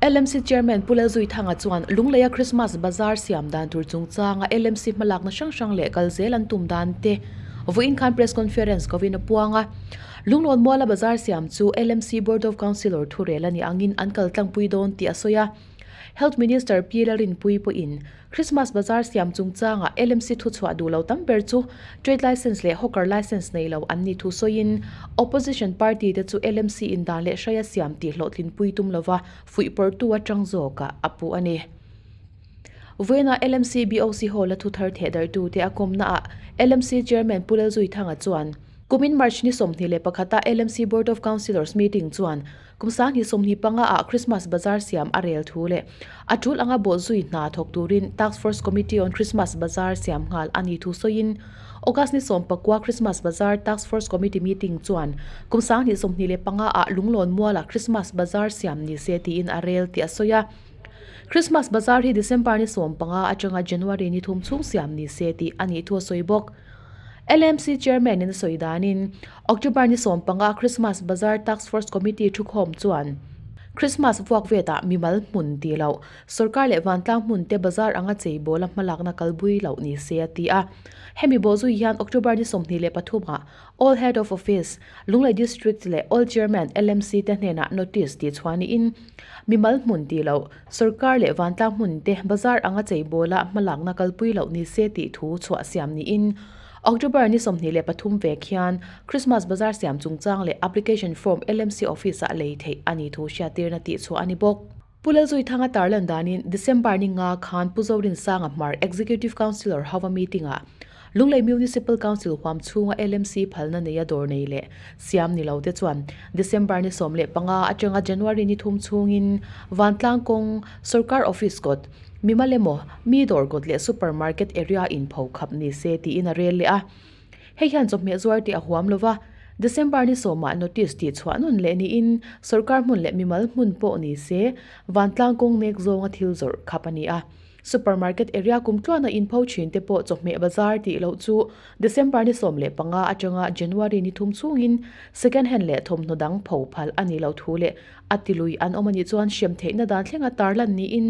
LMC Chairman Pu Lalzuithanga chuan Lungleia Christmas Bazaar siam dan tur chungchanga LMC hmalakna hrang hrang leh kal zel an tum dan te vawiin khan Press Conference kovin a puang a. Lunglawn muala bazaar siam chu LMC Board of Councillor thurel a nih angin an kal tlangpui dawn tih a sawi a. Health Minister Pi Lalrinpuii pawhin Christmas Bazaar siam chungchanga LMC thuchhuah duh lo tam ber chu Trade Licence leh Hawker Licence nei lo an ni thu sawiin Opposition Party te chu LMC in dan leh hraia siam tih hlawhtlinpui tum lova fuihpawrhtu atang zawkah a puh a ni. Vawiinah LMC BOC Hall a thuthar thehdarhtute a kawmnaah LMC Chairman Pu Lalzuithanga chuan kumin March ni 21 a LMC Board of Councillors meeting chuan Kum 2025 ah Christmas Bazaar siam a rel thu leh a tul anga bawhzui hna thawk turin Task Force Committee on Christmas Bazaar siam nghal a ni thu sawiin August ni 19 Christmas Bazaar Task Force Committee meeting chuan kum 2025 ah Lunglawn muala Christmas Bazaar siam ni se tiin a rel tih a sawi a. Christmas Bazaar hi December ni 15 atanga January ni thum chhung siam ni se tih a nih thu a sawi bawk. LMC Chairman in a sawi danin, October ni 15 Christmas Bazaar Task Force Committee thukhawm chuan Christmas vuak vetah mimal hmun tih loh, sorkar leh vantlang hmun te bazaar anga chei bawla hmalakna kalbui loh ni se a ti a. Hemi bawhzui hian October ni 23 ah All Head of Office, Lunglei District leh All Chairman LMC te hnenah notice tih chhuah niin, mimal hmun tih loh, sorkar leh vantlang hmun te bazaar anga chei bawla hmalakna kalpui loh ni se tih thu chhuah siam niin, October ni 23 vek hian Christmas Bazaar siam chungchang leh application form LMC Office ah lei theih a ni thu hriattirna tih chhuah a ni bawk. Pu Lalzuithanga tarlan danin December ni nga khan Pu Zorinsanga Hmar Executive Councillor hova meeting ah Lunglei Municipal Council huam chhunga LMC phalna neia dawr nei leh siam ni lo te chuan December ni 15 atanga January ni thum chhungin Vantlang kawng Sorkar Office kawt Mimal emaw, mi dawr kawt leh super market area in pho khap ni se tiin a rel leh a. Hei hian chawhmeh zuar tih a huam lo va, December ni sawmah notice tih chhuah nawn leh niin sorkar hmun leh mimal hmun pawh ni se vantlang kawng nek zawnga thil zawrh khap a ni a. Super market area kum tluana in pho thin te pawh chawhmeh bazar tih loh chu December ni 15 atanga January ni thum chhungin second hand leh thawmhnaw dang pho phal a nih loh thu leh A tilui an awm a nih chuan hrem theihna dan thlenga tarlan niin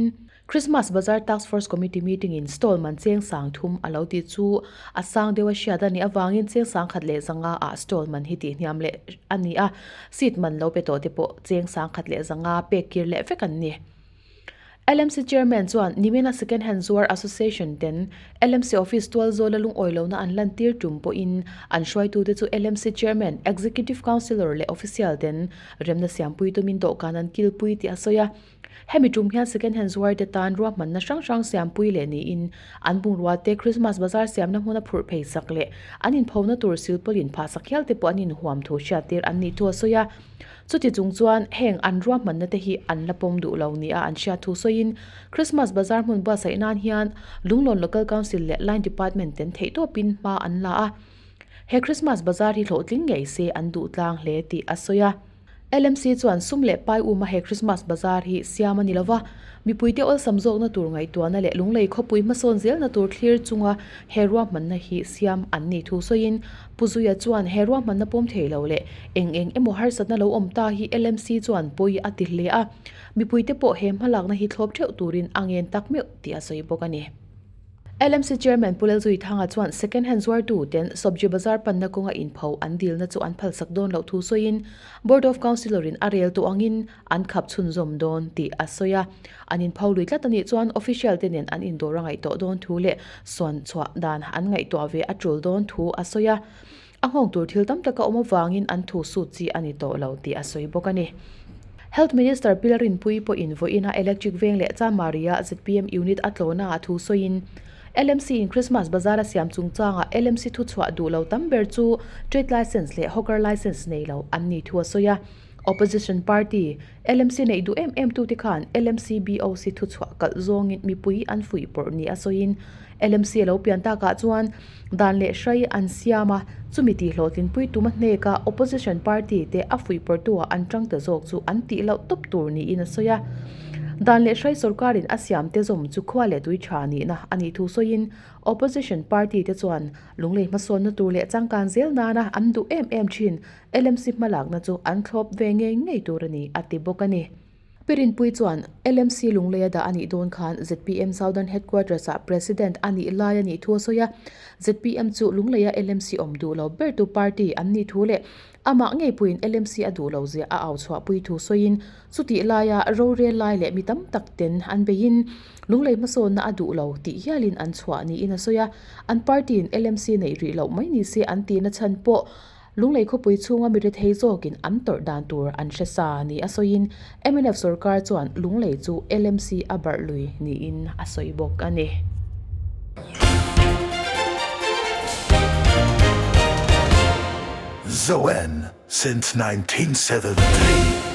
Christmas Bazaar Task Force Committee meeting in stall man cheng sang thum a lo tih chu a sang deuh a hriat a nih avangin cheng sang khat leh zanga ah stall man hi tih hniam leh a ni a, seat man lo pe tawh te pawh cheng sang khat leh zanga pek kir leh vek an ni. LMC Chairman chuan Nimena Second Hand Zuar Association ten LMC Office tual zawla lungawi lohna an lantir tum pawhin an hruaitute chu LMC Chairman, Executive Councillor leh Official ten remna siampui tumin dawhkan an kilpui tih a sawi a. Hemi tum hian Second Hand zuarte tan ruahmanna hrang hrang siampui leh niin an bungrua te Christmas Bazaar siamna hmuna phurh phei sak leh an inphona tur silpawlin phah sak hial te pawh an inhuam thu hriattir an nih thu a sawi a. Chuti chung chuan heng an ruahmanna te hi an la pawm duh lo nia an hriat thu sawiin Christmas Bazaar hmun buatsaih nan hian Lunglawn Local Council leh Line Department ten theihtawpin hma an la a. He Christmas Bazaar hi hlawhtling ngei se an duh tlang hle tih a sawi a. LMC chuan sum leh pai uma he Christmas Bazaar hi siam a ni lova, mipuite awlsam zawkna tur ngaihtuahna leh lunglei khawpui hmasawn zelna tur thlir chunga he ruahmanna hi siam an nih thu sawiin Pu Zuia chuan he ruahmanna pawm thei lo leh eng eng emaw harsatna lo awm ta hi LMC chuan pawi a ti hle a, mipuite pawh he hmalakna hi thlawp theuh turin a ngen tak meuh tih a sawi bawk a ni. LMC Chairman Pu Lalzuithanga chuan second hand zuartu ten Sobji Bazar panna kawnga inpho an dilna chu an phalsak dawn loh thu sawiin Board of Councillor in a rel tawh angin an khap chhunzawm dawn tih a sawi a. An inpho lui tlat a nih chuan official te nen an indawr a ngaihtuah dawn thu leh sawn chhuah dan an ngaihtuah ve a tul dawn thu a sawi a. A nghawng tur thil tam taka awm avangin an thu sut chi a ni tawh lo tih a sawi bawk a ni. Health Minister Pil Rinpuii pawhin vawiina Electric Veng leh Chamari-a zpm unit a tlawhna ah thu sawiin, LMC in Christmas Bazaar a siam chungchangah LMC thuchhuah duh lo tam ber chu Trade Licence leh Hawker Licence nei lo an ni thu a sawi a. Opposition party, LMC neih duh em em tute khan LMC BOC thuchhuah kalh zawngin mipui an fuih pawrh ni a sawiin LMC a lo pian takah chuan dan leh hrai an siam a, chumi tih hlawhtlinpui tuma hneka opposition party te a fuih pawrhtuah an tang ta zawk chu an tih loh tawp tur niin a sawi a. Dan leh hrai sorkarin a siam te zawm chu khua leh tui tha nihna a nih thu sawiin opposition party te chuan lunglei hmasawnna tur leh changkan zel nana an duh em em thin LMC hmalakna chu an thlawp ve ngei ngei tur a ni, a ti bawk a ni. Pi Rinpuii chuan LMC Lungleia dah a nih dawn khan zpm Southern Headquarters-ah President a nih lai a nih thu a sawi a. Zpm chu Lungleia LMC awm duh lo bertu party an nih thu leh amah ngei puiin LMC a duh lo zia a au chhuahpui thu sawiin chutih laia rorel lai leh mi tam tak ten an beiin Lunglei hmasawnna a duh lo tih hialin an chhuah niin a sawi a. An party-in LMC neih rih loh mai ni se an tihna chhan pawh Lunglei khawpui chhunga mi rethei zawkin an tawrh dan tur an hre sa ni a sawiin mnf sorkar chuan Lunglei chu LMC a barh lui niin a sawi bawk a ni. Zoen since 1973.